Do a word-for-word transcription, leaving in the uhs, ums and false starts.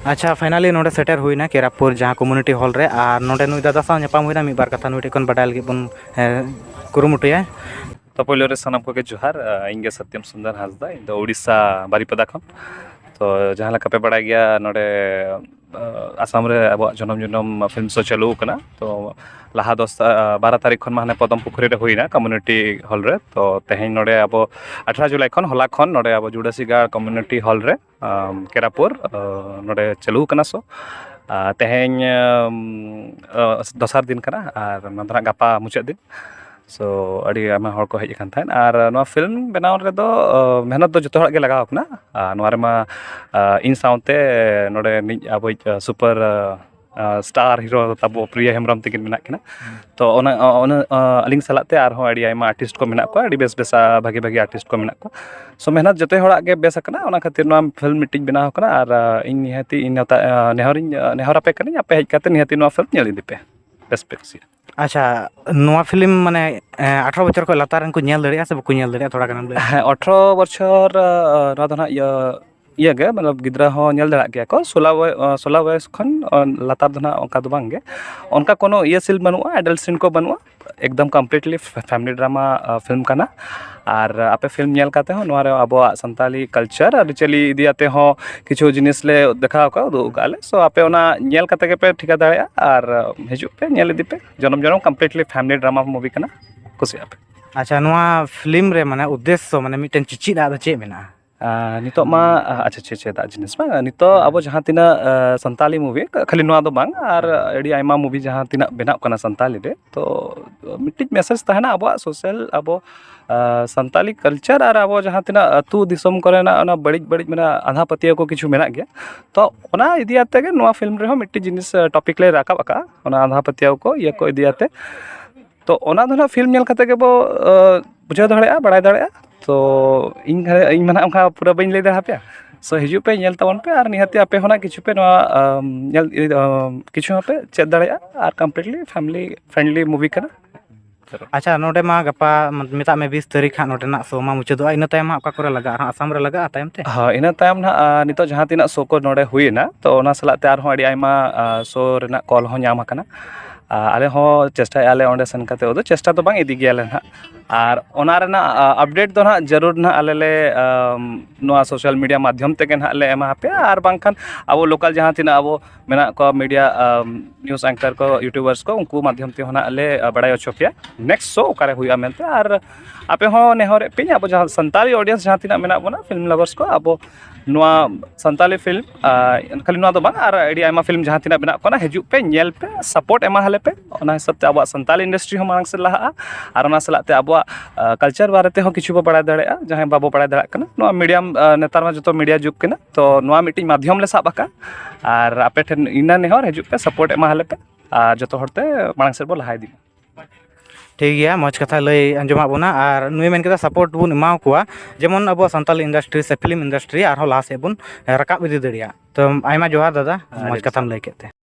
ᱟᱪᱪᱷᱟ, finally ᱱᱚᱰᱮ ᱥᱮᱴᱮᱨ ᱦᱩᱭᱱᱟ ᱠᱮᱨᱟᱯᱩᱨ ᱡᱟᱦᱟᱸ community hall ᱨᱮ, ᱟᱨ ᱱᱚᱰᱮ ᱱᱩᱭ ᱫᱟᱫᱟ ᱥᱟᱶ ᱧᱟᱯᱟᱢ ᱦᱩᱭᱱᱟ, ᱢᱤᱫ ᱵᱟᱨ ᱠᱟᱛᱷᱟ ᱱᱩᱭ ᱴᱷᱮᱱ ᱠᱷᱚᱱ ᱵᱟᱰᱟᱭ ᱞᱟᱹᱜᱤᱫ ᱵᱚᱱ ᱮ, ᱠᱩᱨᱩᱢᱩᱴᱩᱭᱟ᱾ ᱛᱚ ᱯᱳᱭᱞᱳ ᱨᱮ ᱥᱟᱱᱟᱢ ᱠᱚᱜᱮ ᱡᱚᱦᱟᱨ᱾ ᱤᱧ ᱜᱮ ᱥᱚᱛᱭᱚᱢ ᱥᱩᱱᱫᱚᱨ ᱦᱟᱸᱥᱫᱟ, ᱤᱧ ᱫᱚ ᱳᱰᱤᱥᱟ ᱵᱟᱨᱤᱯᱟᱫᱟ ᱠᱷᱚᱱ᱾ ᱛᱚ ᱡᱟᱦᱟᱸ ᱞᱮᱠᱟ ᱯᱮ ᱵᱟᱲᱟᱭ ᱜᱮᱭᱟ, ᱱᱚᱰᱮ ᱟᱥᱟᱢ ᱨᱮ ᱟᱵᱚᱣᱟᱜ ᱡᱚᱱᱚᱢ ᱡᱚᱱᱚᱢ ᱯᱷᱤᱞᱢ ᱥᱳ ᱪᱟᱹᱞᱩ ᱟᱠᱟᱱᱟ᱾ ᱛᱚ ᱞᱟᱦᱟ ᱫᱚᱥ ᱵᱟᱨᱚ ᱛᱟᱹᱨᱤᱠᱷ ᱠᱷᱚᱱ ᱢᱟ ᱦᱟᱱᱮ ᱯᱚᱫᱚᱢ ᱯᱩᱠᱷᱨᱤ ᱨᱮ ᱦᱩᱭᱱᱟ community hall ᱨᱮ᱾ ᱛᱚ ᱛᱮᱦᱮᱧ ᱱᱚᱰᱮ ᱟᱵᱚ ᱟᱴᱷᱨᱚ ᱡᱩᱞᱟᱭ ᱠᱷᱚᱱ, ᱦᱚᱞᱟ ᱠᱷᱚᱱ ᱱᱚᱰᱮ ᱟᱵᱚ ᱡᱩᱰᱟᱹᱥᱤ ᱜᱟᱲ community hall ᱨᱮ ᱠᱮᱨᱟᱯᱩᱨ ᱱᱚᱰᱮ ᱪᱟᱹᱞᱩ ᱟᱠᱟᱱᱟ ᱥᱳ᱾ ᱛᱮᱦᱮᱧ ᱫᱚᱥᱟᱨ ᱫᱤᱱ ᱠᱟᱱᱟ ᱟᱨ ᱱᱚᱣᱟ ᱫᱚ ᱱᱟᱜ ᱜᱟᱯᱟ ᱢᱩᱪᱟᱹᱫ ᱫᱤᱱ᱾ ᱥᱳ ᱟᱹᱰᱤ ᱟᱭᱢᱟ ᱦᱚᱲ ᱠᱚ ᱦᱮᱡ ᱟᱠᱟᱱ ᱛᱟᱦᱮᱸᱫ᱾ ᱟᱨ ᱱᱚᱣᱟ ᱯᱷᱤᱞᱢ ᱵᱮᱱᱟᱣ ᱨᱮᱫᱚ ᱢᱮᱦᱱᱚᱛ ᱫᱚ ᱡᱚᱛᱚ ᱦᱚᱲᱟᱜ ᱜᱮ ᱞᱟᱜᱟᱣ ᱠᱟᱱᱟ᱾ ᱟᱨ ᱱᱚᱣᱟ ᱨᱮᱢᱟ ᱤᱧ ᱥᱟᱶᱛᱮ ᱱᱚᱰᱮ ᱢᱤᱫ ᱟᱵᱚᱭᱤᱡ ᱥᱩᱯᱟᱨ ᱥᱴᱟᱨ ᱦᱤᱨᱳ ᱛᱟᱵᱚ ᱯᱨᱤᱭᱟ ᱦᱮᱢᱵᱨᱚᱢ ᱛᱟᱹᱠᱤᱱ ᱢᱮᱱᱟᱜ ᱠᱤᱱᱟ᱾ ᱛᱚ ᱚᱱᱟ ᱚᱱᱟ ᱟᱹᱞᱤᱧ ᱥᱟᱞᱟᱜ ᱛᱮ ᱟᱨᱦᱚᱸ ᱟᱹᱰᱤ ᱟᱭᱢᱟ ᱟᱨᱴᱤᱥᱴ ᱠᱚ ᱢᱮᱱᱟᱜ ᱠᱚᱣᱟ, ᱟᱹᱰᱤ ᱵᱮᱥ ᱵᱮᱥ ᱵᱷᱟᱜᱮ ᱵᱷᱟᱜᱮ ᱟᱨᱴᱤᱥᱴ ᱠᱚ ᱢᱮᱱᱟᱜ ᱠᱚᱣᱟ᱾ ᱥᱳ ᱢᱮᱦᱱᱚᱛ ᱡᱚᱛᱚ ᱦᱚᱲᱟᱜ ᱜᱮ ᱵᱮᱥ ᱟᱠᱟᱱᱟ, ᱚᱱᱟ ᱠᱷᱟᱹᱛᱤᱨ ᱱᱚᱣᱟ ᱯᱷᱤᱞᱢ ᱢᱤᱫᱴᱤᱡ ᱵᱮᱱᱟᱣ ᱟᱠᱟᱱᱟ᱾ ᱟᱨ ᱤᱧ ᱱᱤᱦᱟᱹᱛᱤ ᱤᱧ ᱱᱮᱦᱚᱨᱤᱧ ᱱᱮᱦᱚᱨ ᱟᱯᱮ ᱠᱟᱹᱱᱟᱹᱧ, ᱟᱯᱮ ᱦᱮᱡ ᱠᱟᱛᱮ ᱱᱤᱦᱟᱹᱛᱤ ᱱᱚᱣᱟ ᱯᱷᱤᱞᱢ ᱧᱮᱞ ᱤᱫᱤ ᱯᱮ, ᱵᱮᱥ ᱯᱮ ᱠᱩᱥᱤᱭᱟᱜᱼᱟ᱾ ᱟᱪᱪᱷᱟ, ᱱᱚᱣᱟ ᱯᱷᱤᱞᱢ ᱢᱟᱱᱮ ᱟᱴᱷᱨᱚ ᱵᱚᱪᱷᱚᱨ ᱠᱷᱚᱱ ᱞᱟᱛᱟᱨ ᱨᱮᱱ ᱠᱚ ᱧᱮᱞ ᱫᱟᱲᱮᱭᱟᱜᱼᱟ ᱥᱮ ᱵᱟᱠᱚ ᱧᱮᱞ ᱫᱟᱲᱮᱭᱟᱜᱼᱟ, ᱛᱷᱚᱲᱟ ᱜᱟᱱᱮᱢ ᱞᱟᱹᱭᱟ? ᱦᱮᱸ, ᱟᱴᱷᱨᱚ ᱵᱚᱪᱷᱚᱨ ᱱᱚᱣᱟ ᱫᱚ ᱱᱟᱦᱟᱜ ᱤᱭᱟᱹ ᱤᱭᱟᱹ ᱜᱮ, ᱢᱚᱛᱞᱚᱵ ᱜᱤᱫᱽᱨᱟᱹ ᱦᱚᱸ ᱧᱮᱞ ᱫᱟᱲᱮᱭᱟᱜ ᱜᱮᱭᱟ ᱠᱚ, ᱥᱳᱞᱟ ᱵᱚᱭ- ᱥᱳᱞᱟ ᱵᱚᱭᱚᱥ ᱠᱷᱚᱱ ᱞᱟᱛᱟᱨ ᱫᱚ ᱱᱟᱦᱟᱜ ᱚᱱᱠᱟ ᱫᱚ ᱵᱟᱝ ᱜᱮ᱾ ᱚᱱᱠᱟ ᱠᱳᱱᱳ ᱤᱭᱟᱹ ᱥᱤᱱ ᱵᱟᱹᱱᱩᱜᱼᱟ, ᱮᱰᱟᱞᱴ ᱥᱤᱱ ᱠᱚ ᱵᱟᱹᱱᱩᱜᱼᱟ, ᱮᱠᱫᱚᱢ ᱠᱚᱢᱯᱞᱤᱴᱞᱤ ᱯᱷᱮᱢᱤᱞᱤ ᱰᱨᱟᱢᱟ ᱯᱷᱤᱞᱢ ᱠᱟᱱᱟ᱾ ᱟᱨ ᱟᱯᱮ ᱯᱷᱤᱞᱢ ᱧᱮᱞ ᱠᱟᱛᱮ ᱦᱚᱸ ᱱᱚᱣᱟ ᱨᱮ ᱟᱵᱚᱣᱟᱜ ᱥᱟᱱᱛᱟᱞᱤ ᱠᱟᱞᱪᱟᱨ ᱟᱹᱨᱤᱪᱟᱹᱞᱤ ᱤᱫᱤ ᱠᱟᱛᱮ ᱦᱚᱸ ᱠᱤᱪᱷᱩ ᱡᱤᱱᱤᱥ ᱞᱮ ᱫᱮᱠᱷᱟᱣ ᱟᱠᱟᱫ, ᱩᱫᱩᱜ ᱟᱠᱟᱫ ᱞᱮ᱾ ᱥᱳ ᱟᱯᱮ ᱚᱱᱟ ᱧᱮᱞ ᱠᱟᱛᱮ ᱜᱮᱯᱮ ᱴᱷᱤᱠᱟᱹ ᱫᱟᱲᱮᱭᱟᱜᱼᱟ᱾ ᱟᱨ ᱦᱤᱡᱩᱜ ᱯᱮ, ᱧᱮᱞ ᱤᱫᱤ ᱯᱮ᱾ ᱡᱚᱱᱚᱢ ᱡᱚᱱᱚᱢ ᱠᱚᱢᱯᱞᱤᱴᱞᱤ ᱯᱷᱮᱢᱤᱞᱤ ᱰᱨᱟᱢᱟ ᱢᱩᱵᱷᱤ ᱠᱟᱱᱟ, ᱠᱩᱥᱤᱭᱟᱜᱼᱟ ᱯᱮ᱾ ᱟᱪᱪᱷᱟ, ᱱᱚᱣᱟ ᱯᱷᱤᱞᱢ ᱨᱮ ᱢᱟᱱᱮ ᱩᱫᱽᱫᱮᱥᱥᱚ, ᱢᱟᱱᱮ ᱢᱤᱫᱴᱮᱱ ᱪᱮᱪᱮᱫ ᱟᱜ ᱫᱚ ᱪᱮᱫ ᱢᱮᱱᱟᱜᱼᱟ? ᱱᱤᱛᱚᱜ ᱢᱟ ᱟᱪᱪᱷᱟ, ᱪᱮᱪᱮᱫ ᱟᱜ ᱡᱤᱱᱤᱥ ᱢᱟ ᱱᱤᱛᱚᱜ ᱟᱵᱚ ᱡᱟᱦᱟᱸ ᱛᱤᱱᱟᱹᱜ ᱥᱟᱱᱛᱟᱞᱤ ᱢᱩᱵᱷᱤ, ᱠᱷᱟᱹᱞᱤ ᱱᱚᱣᱟ ᱫᱚ ᱵᱟᱝ, ᱟᱨ ᱟᱹᱰᱤ ᱟᱭᱢᱟ ᱢᱩᱵᱷᱤ ᱡᱟᱦᱟᱸ ᱛᱤᱱᱟᱹᱜ ᱵᱮᱱᱟᱜ ᱠᱟᱱᱟ ᱥᱟᱱᱛᱟᱞᱤ ᱨᱮ, ᱛᱚ ᱢᱤᱫᱴᱤᱡ ᱢᱮᱥᱮᱡᱽ ᱛᱟᱦᱮᱱᱟ ᱟᱵᱚᱣᱟᱜ ᱥᱳᱥᱟᱞ, ᱟᱵᱚ ᱥᱟᱱᱛᱟᱞᱤ ᱠᱟᱞᱪᱟᱨ ᱟᱨ ᱟᱵᱚ ᱡᱟᱦᱟᱸ ᱛᱤᱱᱟᱹᱜ ᱟᱹᱛᱩ ᱫᱤᱥᱚᱢ ᱠᱚᱨᱮᱱᱟᱜ ᱚᱱᱟ ᱵᱟᱹᱲᱤᱡ ᱵᱟᱹᱲᱤᱡ ᱢᱮᱱᱟᱜᱼᱟ, ᱟᱸᱫᱷᱟ ᱯᱟᱹᱛᱭᱟᱹᱣ ᱠᱚ ᱠᱤᱪᱷᱩ ᱢᱮᱱᱟᱜ ᱜᱮᱭᱟ᱾ ᱛᱚ ᱚᱱᱟ ᱤᱫᱤ ᱠᱟᱛᱮ ᱜᱮ ᱱᱚᱣᱟ ᱯᱷᱤᱞᱢ ᱨᱮᱦᱚᱸ ᱢᱤᱫᱴᱤᱡ ᱡᱤᱱᱤᱥ ᱴᱚᱯᱤᱠ ᱞᱮ ᱨᱟᱠᱟᱵ ᱟᱠᱟᱫᱼᱟ, ᱚᱱᱟ ᱟᱸᱫᱷᱟ ᱯᱟᱹᱛᱭᱟᱹᱣ ᱠᱚ, ᱤᱭᱟᱹ ᱠᱚ ᱤᱫᱤ ᱠᱟᱛᱮ᱾ ᱛᱚ ᱚᱱᱟ ᱫᱚ ᱱᱟᱦᱟᱜ ᱯᱷᱤᱞᱢ ᱧᱮᱞ ᱠᱟᱛᱮ ᱜᱮᱵᱚ ᱵᱩᱡᱷᱟᱹᱣ ᱫᱟᱲᱮᱭᱟᱜᱼᱟ, ᱵᱟᱲᱟᱭ ᱫᱟᱲᱮᱭᱟᱜᱼᱟ᱾ ᱛᱚ ᱤᱧ ᱤᱧ ᱢᱟ ᱱᱟᱦᱟᱜ ᱚᱱᱠᱟ ᱯᱩᱨᱟᱹ ᱵᱟᱹᱧ ᱞᱟᱹᱭ ᱫᱟᱲᱮ ᱟᱯᱮᱭᱟ᱾ ᱥᱳ ᱦᱤᱡᱩᱜ ᱯᱮ, ᱧᱮᱞ ᱛᱟᱵᱚᱱ ᱯᱮ, ᱟᱨ ᱱᱤᱦᱟᱹᱛ ᱟᱯᱮ ᱦᱚᱸ ᱱᱟᱦᱟᱜ ᱠᱤᱪᱷᱩ ᱯᱮ ᱱᱚᱣᱟ ᱧᱮᱞ ᱠᱤᱪᱷᱩ ᱦᱚᱸᱯᱮ ᱪᱮᱫ ᱫᱟᱲᱮᱭᱟᱜᱼᱟ᱾ ᱟᱨ ᱠᱚᱢᱯᱞᱤᱴᱞᱤ ᱯᱷᱮᱢᱤᱞᱤ ᱯᱷᱨᱮᱱᱰᱞᱤ ᱢᱩᱵᱷᱤ ᱠᱟᱱᱟ᱾ ᱟᱪᱪᱷᱟ, ᱱᱚᱰᱮ ᱢᱟ ᱜᱟᱯᱟ ᱢᱮᱛᱟᱜ ᱢᱮ ᱵᱤᱥ ᱛᱟᱹᱨᱤᱠᱷ ᱦᱟᱸᱜ ᱱᱚᱰᱮᱱᱟᱜ ᱥᱳ ᱢᱟ ᱢᱩᱪᱟᱹᱫᱚᱜᱼᱟ, ᱤᱱᱟᱹ ᱛᱟᱭᱚᱢ ᱦᱟᱸᱜ ᱚᱠᱟ ᱠᱚᱨᱮ ᱞᱟᱜᱟᱜᱼᱟ? ᱟᱨᱦᱚᱸ ᱟᱥᱟᱢ ᱨᱮ ᱞᱟᱜᱟᱜᱼᱟ ᱛᱟᱭᱚᱢ ᱛᱮ? ᱦᱳᱭ, ᱤᱱᱟᱹ ᱛᱟᱭᱚᱢ ᱱᱟᱦᱟᱜ, ᱟᱨ ᱱᱤᱛᱚᱜ ᱡᱟᱦᱟᱸ ᱛᱤᱱᱟᱹᱜ ᱥᱳ ᱠᱚ ᱱᱚᱰᱮ ᱦᱩᱭᱮᱱᱟ, ᱛᱚ ᱚᱱᱟ ᱥᱟᱞᱟᱜ ᱛᱮ ᱟᱨᱦᱚᱸ ᱟᱹᱰᱤ ᱟᱭᱢᱟ, ᱟᱨ, ᱥᱳ ᱨᱮᱱᱟᱜ ᱠᱚᱞ ᱦᱚᱸ ᱧᱟᱢ ᱟᱠᱟᱱᱟ᱾ ᱟᱨ ᱟᱞᱮ ᱦᱚᱸ ᱪᱮᱥᱴᱟᱭᱮᱫᱼᱟ ᱞᱮ ᱚᱸᱰᱮ ᱥᱮᱱ ᱠᱟᱛᱮ, ᱟᱫᱚ ᱪᱮᱥᱴᱟ ᱫᱚ ᱵᱟᱝ, ᱤᱫᱤ ᱜᱮᱭᱟᱞᱮ ᱱᱟᱦᱟᱜ᱾ ᱟᱨ ᱚᱱᱟ ᱨᱮᱱᱟᱜ, ᱟᱨ, ᱟᱯᱰᱮᱴ ᱫᱚ ᱱᱟᱦᱟᱜ ᱡᱟᱹᱨᱩᱲ ᱱᱟᱦᱟᱜ ᱟᱞᱮ ᱞᱮ, ᱟᱢ, ᱱᱚᱣᱟ ᱥᱳᱥᱟᱞ ᱢᱤᱰᱤᱭᱟ ᱢᱟᱫᱽᱫᱷᱚᱢ ᱛᱮᱜᱮ ᱱᱟᱦᱟᱜ ᱞᱮ ᱮᱢᱟ ᱯᱮᱭᱟ, ᱟᱨ ᱵᱟᱝᱠᱷᱟᱱ ᱟᱵᱚ ᱞᱳᱠᱟᱞ ᱡᱟᱦᱟᱸ ᱛᱤᱱᱟᱹᱜ ᱟᱵᱚ ᱢᱮᱱᱟᱜ ᱠᱚᱣᱟ, ᱢᱤᱰᱤᱭᱟ, ᱟᱢ, ᱱᱤᱭᱩᱡᱽ ᱮᱝᱠᱟᱨ ᱠᱚ, ᱤᱭᱩᱴᱩᱵᱟᱨᱥ ᱠᱚ, ᱩᱱᱠᱩ ᱢᱟᱫᱽᱫᱷᱚᱢ ᱛᱮᱦᱚᱸ ᱱᱟᱦᱟᱜ ᱞᱮ, ᱟ, ᱵᱟᱲᱟᱭ ᱦᱚᱪᱚ ᱯᱮᱭᱟ ᱱᱮᱠᱥᱴ ᱥᱳ ᱚᱠᱟᱨᱮ ᱦᱩᱭᱩᱜᱼᱟ ᱢᱮᱱᱛᱮ᱾ ᱟᱨ ᱟᱯᱮ ᱦᱚᱸ ᱱᱮᱦᱚᱨᱮᱫ ᱯᱮᱭᱟᱹᱧ, ᱟᱵᱚ ᱡᱟᱦᱟᱸ ᱥᱟᱱᱛᱟᱲᱤ ᱚᱰᱤᱭᱮᱱᱥ ᱡᱟᱦᱟᱸ ᱛᱤᱱᱟᱹᱜ ᱢᱮᱱᱟᱜ ᱵᱚᱱᱟ, ᱯᱷᱤᱞᱢ ᱞᱟᱵᱷᱟᱨᱥ ᱠᱚ, ᱟᱵᱚ ᱱᱚᱣᱟ ᱥᱟᱱᱛᱟᱲᱤ ᱯᱷᱤᱞᱢ, ᱟᱨ ᱠᱷᱟᱹᱞᱤ ᱱᱚᱣᱟ ᱫᱚ ᱵᱟᱝ, ᱟᱨ ᱟᱹᱰᱤ ᱟᱭᱢᱟ ᱯᱷᱤᱞᱢ ᱡᱟᱦᱟᱸ ᱛᱤᱱᱟᱹᱜ ᱢᱮᱱᱟᱜ ᱠᱚ, ᱚᱱᱟ ᱦᱤᱡᱩᱜ ᱯᱮ, ᱧᱮᱞ ᱯᱮ, ᱥᱟᱯᱳᱨᱴ ᱮᱢᱟ ᱦᱟᱞᱮ ᱯᱮ᱾ ᱚᱱᱟ ᱦᱤᱥᱟᱹᱵ ᱛᱮ ᱟᱵᱚᱣᱟᱜ ᱥᱟᱱᱛᱟᱲᱤ ᱤᱱᱰᱟᱥᱴᱨᱤ ᱦᱚᱸ ᱢᱟᱲᱟᱝ ᱥᱮᱫ ᱞᱟᱦᱟᱜᱼᱟ, ᱟᱨ ᱚᱱᱟ ᱥᱟᱞᱟᱜ ᱛᱮ ᱟᱵᱚᱣᱟᱜ, ᱟ, ᱠᱟᱞᱪᱟᱨ ᱵᱟᱨᱮ ᱛᱮᱦᱚᱸ ᱠᱤᱪᱷᱩ ᱵᱚ ᱵᱟᱲᱟᱭ ᱫᱟᱲᱮᱭᱟᱜᱼᱟ, ᱡᱟᱦᱟᱸᱭ ᱵᱟᱵᱚ ᱵᱟᱲᱟᱭ ᱫᱟᱲᱮᱭᱟᱜ ᱠᱟᱱᱟ᱾ ᱱᱚᱣᱟ ᱢᱤᱰᱤᱭᱟᱢ, ᱟ, ᱱᱮᱛᱟᱨ ᱢᱟ ᱡᱚᱛᱚ ᱢᱤᱰᱤᱭᱟ ᱡᱩᱜᱽ ᱠᱟᱱᱟ, ᱛᱚ ᱱᱚᱣᱟ ᱢᱤᱫᱴᱤᱡ ᱢᱟᱫᱽᱫᱷᱚᱢ ᱞᱮ ᱥᱟᱵ ᱟᱠᱟᱫᱼᱟ, ᱟᱨ ᱟᱯᱮ ᱴᱷᱮᱱ ᱤᱱᱟᱹ ᱱᱮᱦᱚᱨ, ᱦᱤᱡᱩᱜ ᱯᱮ, ᱥᱟᱯᱳᱨᱴ ᱮᱢᱟ ᱦᱟᱞᱮ ᱯᱮ, ᱟᱨ ᱡᱚᱛᱚ ᱦᱚᱲᱛᱮ ᱢᱟᱲᱟᱝ ᱥᱮᱫ ᱵᱚ ᱞᱟᱦᱟ ᱤᱫᱤᱜᱼᱟ᱾ ᱴᱷᱤᱠ ᱜᱮᱭᱟ, ᱢᱚᱡᱽ ᱠᱟᱛᱷᱟ ᱞᱟᱹᱭ ᱟᱸᱡᱚᱢᱟᱫ ᱵᱚᱱᱟ, ᱟᱨ ᱱᱩᱭ ᱢᱮᱱ ᱠᱮᱫᱟ ᱥᱟᱯᱳᱨᱴ ᱵᱚᱱ ᱮᱢᱟ ᱠᱚᱣᱟ, ᱡᱮᱢᱚᱱ ᱟᱵᱚᱣᱟᱜ ᱥᱟᱱᱛᱟᱞᱤ ᱤᱱᱰᱟᱥᱴᱨᱤ ᱥᱮ ᱯᱷᱤᱞᱢ ᱤᱱᱰᱟᱥᱴᱨᱤ ᱟᱨᱦᱚᱸ ᱞᱟᱦᱟ ᱥᱮᱫ ᱵᱚᱱ ᱨᱟᱠᱟᱵ ᱤᱫᱤ ᱫᱟᱲᱮᱭᱟᱜ᱾ ᱛᱚ ᱟᱭᱢᱟ ᱡᱚᱦᱟᱨ ᱫᱟᱫᱟ, ᱦᱮᱸ, ᱢᱚᱡᱽ ᱟᱹᱰᱤ ᱠᱟᱛᱷᱟᱢ ᱞᱟᱹᱭ ᱠᱮᱫ ᱛᱮ᱾